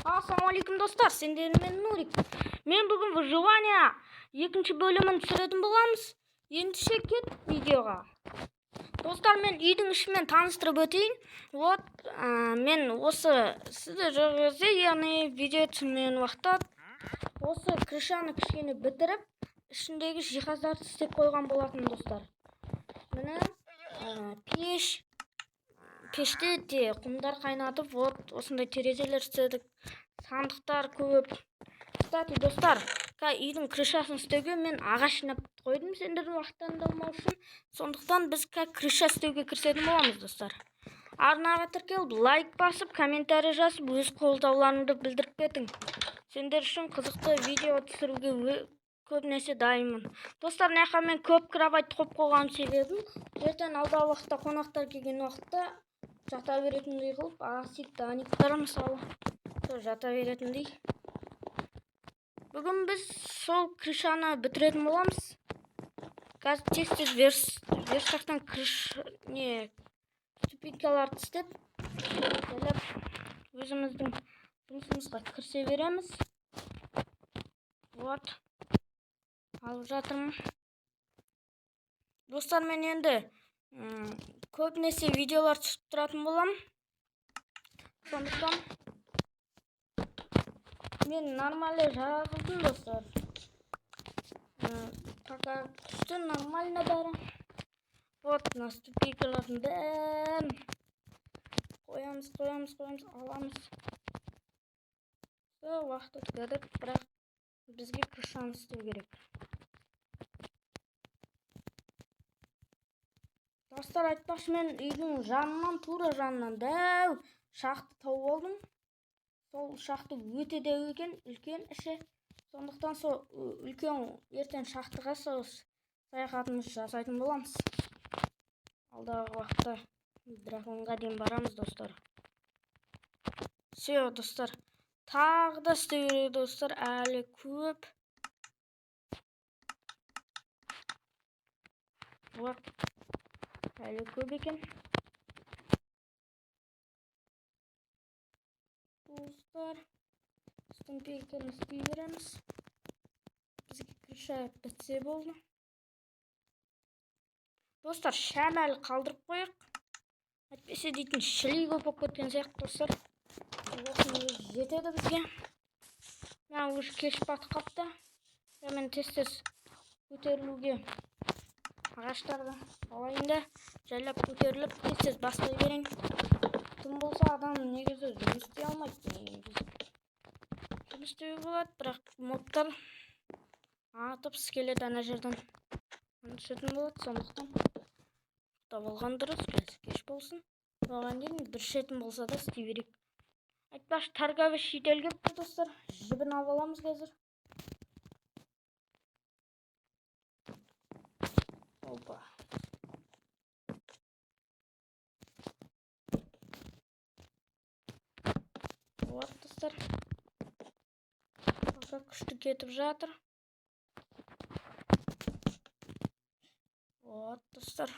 Ассалаумағалейкум, достар, сендермен Нурик. Мен бүгін выживание екінші бөлімін түсіретін боламыз. Ендеше кет видеоға. Достар, мен үйдің ішімен таныстырып өтейін. Вот, мен осы сіздер жоқ кезде, яғни видео түсірмеген уақытта осы крышаны кішкене бітіріп, ішіндегі жиһаздарды істеп қойған болатын, достар. Міне, пеш, пеште де құмдар қайнатып, вот осындай терезелер істедік. Сандықтар көп. Кстати, достар, үйдің крышасын істеуге мен ағаш жинап қойдым сендердің уақыттарыңды алмау үшін. Сондықтан біз крыша істеуге кірісетін боламыз, достар. Арнаға тіркеліп, лайк басып, комментарий жазып, өз қолдауларыңды білдіріп кетің. Сендер үшін қызықты видео түсіруге көбінесе дайынмын. Достар, мына жаққа мен көп кровать қойып қойған себебім, ертең алдағы уақытта қонақтар келген уақытта жата беретіндей қылып, Асик, Даниктар мысалы, сол жата беретіндей. Бүгін біз сол крышаны бітіретін боламыз. Қазір тез-тез верстактан крыш не ступенькаларды істеп, жайлап өзіміздің жұмысымызға кірісе береміз. Вот. Алып жатырмын. Достар, мен енді көбінесе видеолар түсіп тұратын боламын. Сондықтан мен нормально жаздым, достар. Пока түсті нормально бәрі. Вот, мына ступенькалардың бәрін қоямыз, қоямыз, қоямыз, аламыз. Все, уақыт өтіп, бірақ бізге крышаны істеу керек. Достар, айтпақшы, мен үйдің жанынан, тура жанынан дәу шахта тауып алдым. Сол шахта өте дәу екен, үлкен іші. Сондықтан сол үлкен ертең шахтаға сол саяхатымызды жасайтын боламыз. Алдағы уақытта драконға дейін барамыз, достар. Все, достар. Тағы да істеу керек, достар, әлі көп. Вот. Әлі көп екен. Достар, ступеньканы істей береміз. Бізге крыша бітсе болды. Достар, шам әлі қалдырып қояйық. Әйтпесе дейтін шіли көп болып кеткен сияқты, достар. Осының өзі жетеді бізге. Мына уже кеш батып қалыпты. Мен тез-тез көтерілуге ағаштарды алайын да, жайлап көтеріліп, тез-тез бастай берейін. Түн болса, адам негізі жұмыс істей алмайды негізі. Жұмыс істеуге болады, бірақ мобтар атып скелет ана жерден түсетін болады, сондықтан ұйықтап алған дұрыс. Қазір кеш болсын. Оған дейін бір шетін болса да істей берейік. Айтпақшы, торговый шетел келіпті, достар. Жібін алып аламыз қазір. Опа. Вот, достар. Пока күшті кетіп жатыр. Вот, достар.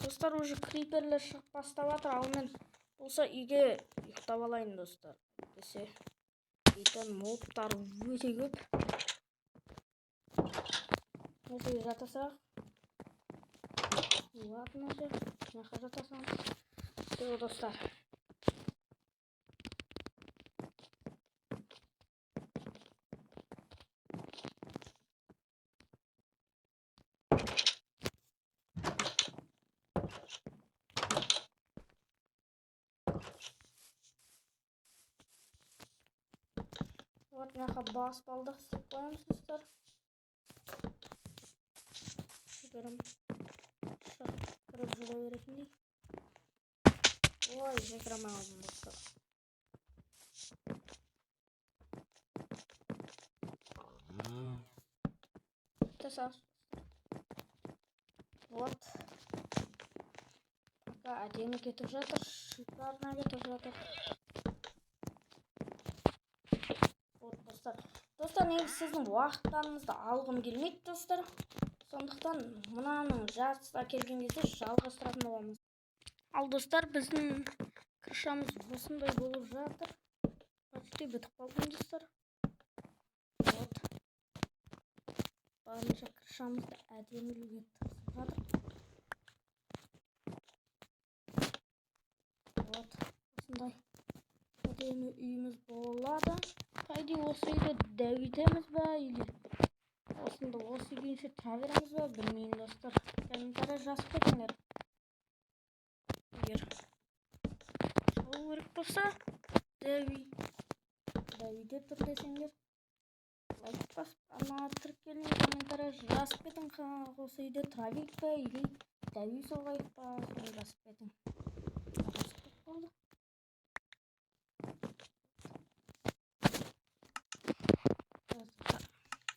Достар, уже криперлер шығып бастап жатыр, ал мен болса үйге ұйықтап алайын, достар. Десе, дейтін мобтар өте көп. Осы жерге жата салайық. Ладно же, мына жаққа жата саламыз. Все, достар. Вот, мына жаққа баспалдақ істеп қоямыз, достар. Кішігірім шығып кіріп жүре беретіндей. Ой, секіре алмай қалдым, достар. Жасас. Вот. Пока әдемі кетіп жатыр, шикарно кетіп жатыр. Вот, достар. Достар, негізі сіздің уақыттарыңызды алғым келмейді, достар. Сондықтан мынаның жартысына келген кезде жалғастыратын боламыз. Ал, достар, біздің крышамыз осындай болып жатыр. Почти бітіп қалған, достар. Вот. Барынша крышамызды әдемілеуге тырысып жатыр. Вот. Осындай әдемі үйіміз болады. По идее, осы үйді дәу етеміз ба, или осында осы күйінше тұра береміз ба, білмеймін, достар. Комментарий жазып кетіңдер. Егер шығу керек болса, дәу үй, дәу үйде тұр десеңдер, лайк басып, ана тіркелмей, комментарий жазып кетің, осы үйде тұра берейік па, или дәу үй соғайық па, соны жазып кетің. Ағаш көп болды.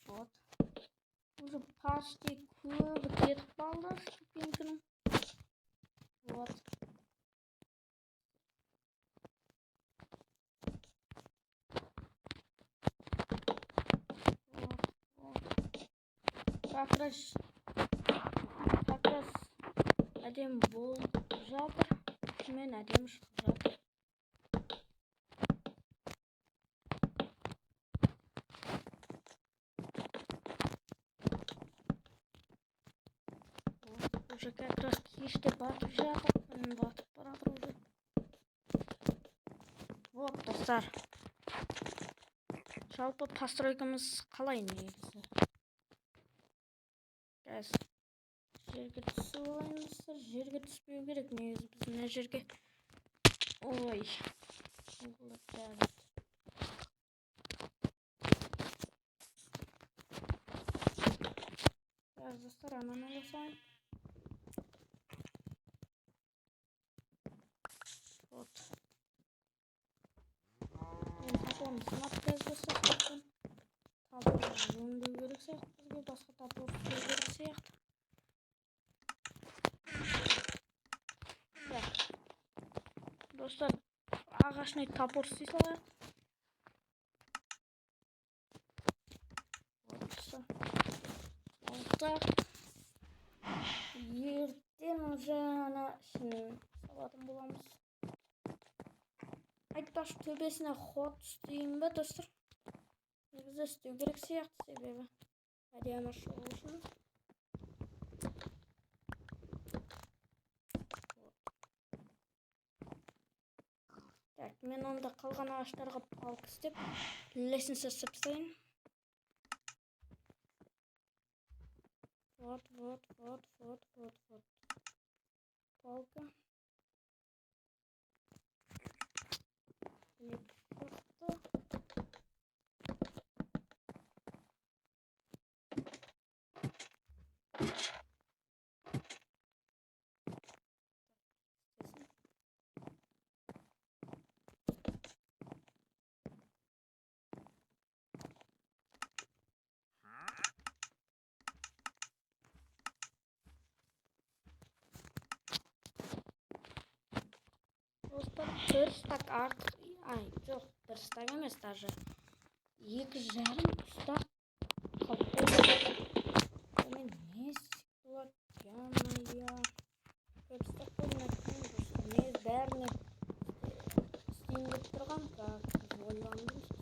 Вот. Уже почти көбі кетіп қалды ступенькінің. Вот. Вот, вот. Как раз әдемі болып жатыр. Ішімен әдемі шығып жатыр. Вот, уже как раз кеш те батып жатыр. Күн батып баратыр уже. Вот, достар. Жалпы постройкамыз қалай негізі? Қазір жерге түсіп алайын, достар. Жерге түспеу керек негізі, біз мына жерге. Ой. Бәрі. Қазір, достар, ананы жасайын. Вот. Мен топорым сынап қазір, достар, сондықтан топор жөндеу керек сияқты бізге, басқа топор істеу керек сияқты. Так. Достар, ағашный топор істей салайық. Вот, достар. Вот так. Ертең уже ана ішін салатын боламыз. Айтпақшы, төбесіне ход істеймін ба, достар? Негізі істеу керек сияқты, себебі әдемі шығу үшін. Вот. Так, мен онда қалған ағаштарға палка істеп, лестница істеп тастайын. Вот, вот, вот, вот, вот, вот. Палка. Міне, шықты. Істесін. Достар, бір стак артық, ай, жоқ, бір стак емес даже. 2,5 стак қалып қойды. Онымен не істесек болады, ё-моё. Көп стак қойдым әттең, достар. Негізі бәріне істейін деп тұрғам, бірақ ойландым сосын.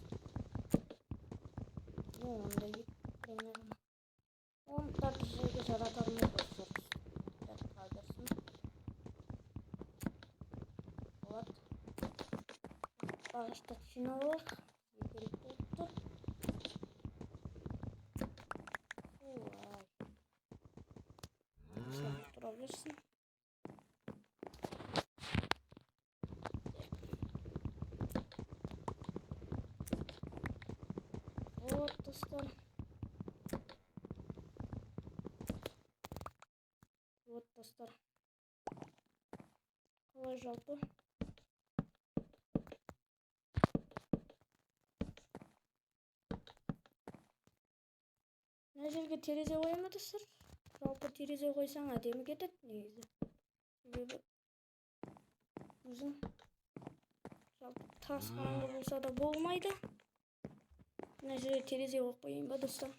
Ну, онда екі примерно. Оны так жерге жаратармыз, достар. Так, тұра берсін. Вот. Ағашты жинап алайық. Бізге керек болып тұр. Солай. Осылай тұра берсін. Вот, достар. Вот, достар. Қалай жалпы? Мына жерге терезе қоя ма, достар? Жалпы терезе қойсаң, әдемі кетеді негізі. Себебі өзің жалпы тас қараңғы болса да болмайды. Мына жерге терезе қойып қояйын ба, достар?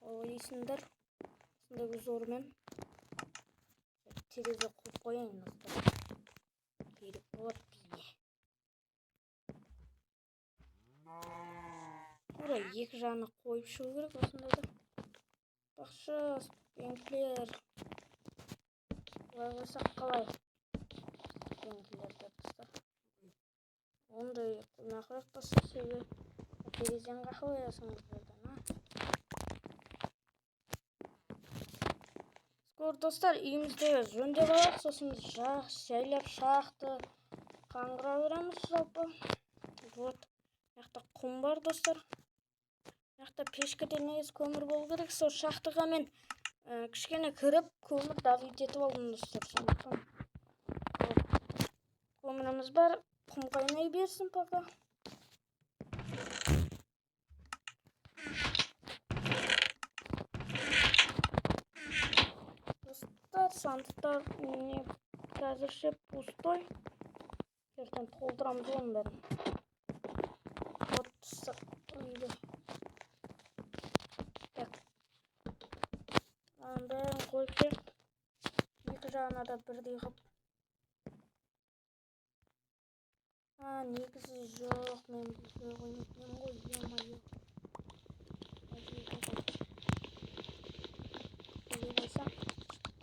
Ойлайсыңдар? Осындай узормен терезе қойып қояйын, достар. Керек болады бізге. Тура екі жағына қойып шығу керек осындайда. Бақша, ступенькілер. Былай қойсақ қалай? Ступенькілерді, достар. Ондай қоймай ақ қояйық, достар, себебі терезені қақып қоясың бұл жерден, а? Скоро, достар, үйімізді жөндеп алайық, сосын жайлап шақты қаңғыра береміз жалпы. Вот, мына жақта құм бар, достар. Мына жақта пешкеде негізі көмір болу керек. Сол шахтаға мен кішкене кіріп көмір добыть етіп алдым, достар. Сондықтан вот, көміріміз бар, құм қайнай берсін пока. Достар, сандықтар не қазірше пустой. Ертең толтырамыз оның бәрін. Вот, достар, үйде. Так. Мынаның бәрін қойып жіберейік. Екі жағына да бірдей қылып. А, негізі жоқ, мен бұл қоймайтын едім ғой, ё-моё. Қоя қойсам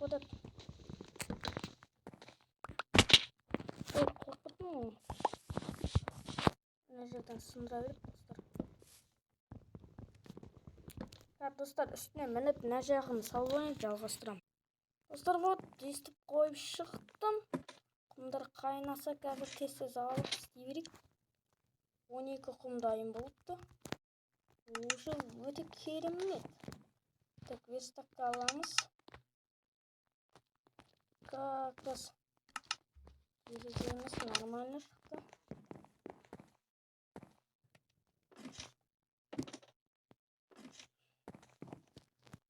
болады. Ой, қорқып кеттім ғой. Мына жерден сындыра берейік, достар. Так, достар, үстіне мініп, мына жағын салып алайын, жалғастырамын. Достар, вот, естіп қойып шықтым. Құмдар қайнаса, қазір тез-тез алып істей берейік. 12 құм дайын болыпты. Уже өте керемет. Так, верстакқа аламыз. Как раз тереземіз нормально шықты.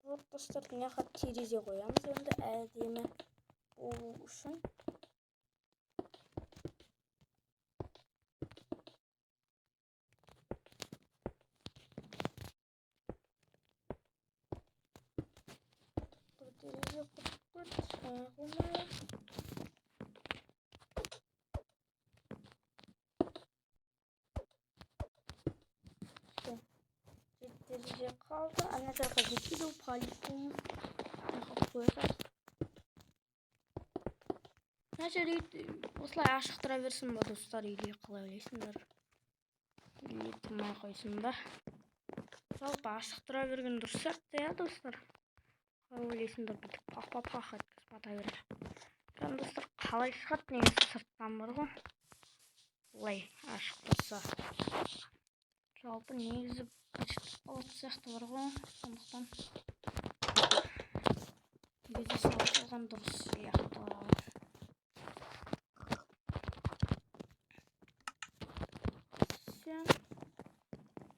Вот, достар, мына жаққа терезе қоямыз енді әдемі болу үшін. Бұл терезе құрып кетті, қоймай. Жеті терезе қалды. Ана жаққа жетпейді ол по-любому. Мына жаққа қоя салайық. Мына жер осылай ашық тұра берсін ба, достар, или қалай ойлайсыңдар? Или тұрмай қойсын ба? Жалпы ашық тұра берген дұрыс сияқты, иә, достар? Қалай ойлайсыңдар, бүйтіп пах-пах еткізіп бата береді. Кәдімгі, достар, қалай шығады негізі сырттан бар ғой? Былай ашық тұрса. Жалпы негізі алатын сияқты бар ғой, сондықтан терезе салып алған дұрыс сияқты. Все.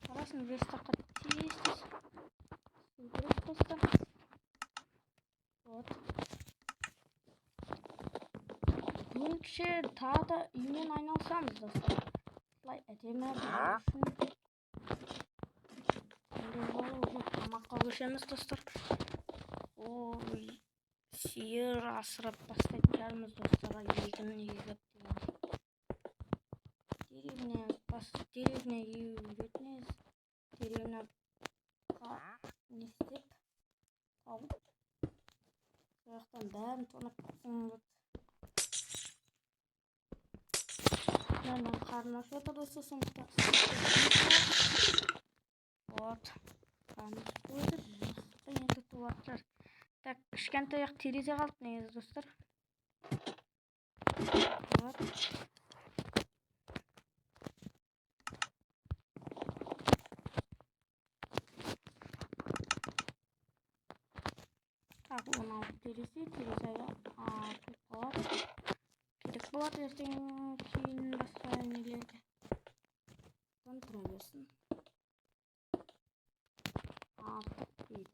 Арасын верстакқа тез-тез істеу керек, достар. Вот. Бүгінше тағы да үймен айналысамыз, достар. Осылай әдемі болу үшін. Енді уже тамаққа көшеміз, достар. Ой, сиыр асырап бастайтын шығармыз, достар, егін егіп деген. Деревня, бас деревня егу керек негізі. Деревня не істеп тауып, сол жақтан бәрін тонап кетсең болады. Менің қарным ашып жатыр, достар, сондықтан вот. Қарным ашып жатыр, енді туатын шығар. Так, кішкентай ақ терезе қалды негізі, достар. Вот. Так, 16 терезе, терезе артып қалады. Керек болады ертең кейін басқа нелерге. Содан тұра берсін. Артық етпейді.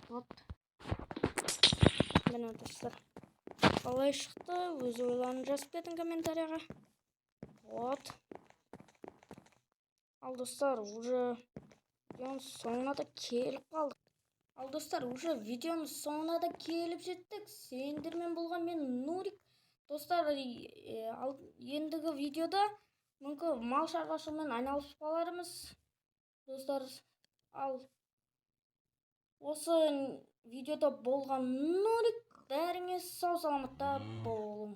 Вот. Міне, достар. Қалай шықты? Өз ойларын жазып кетің комментарияға. Вот. Ал, достар, уже видеоның соңына да келіп қалдық. Ал, достар, уже видеоның соңына да келіп жеттік. Сендермен болған мен, Нурик. Достар, ал ендігі видеода мүмкін мал шаруашылығымен айналысып қалармыз, достар. Ал осы видеода болған Нурик. Бәріңе сау саламатта болың.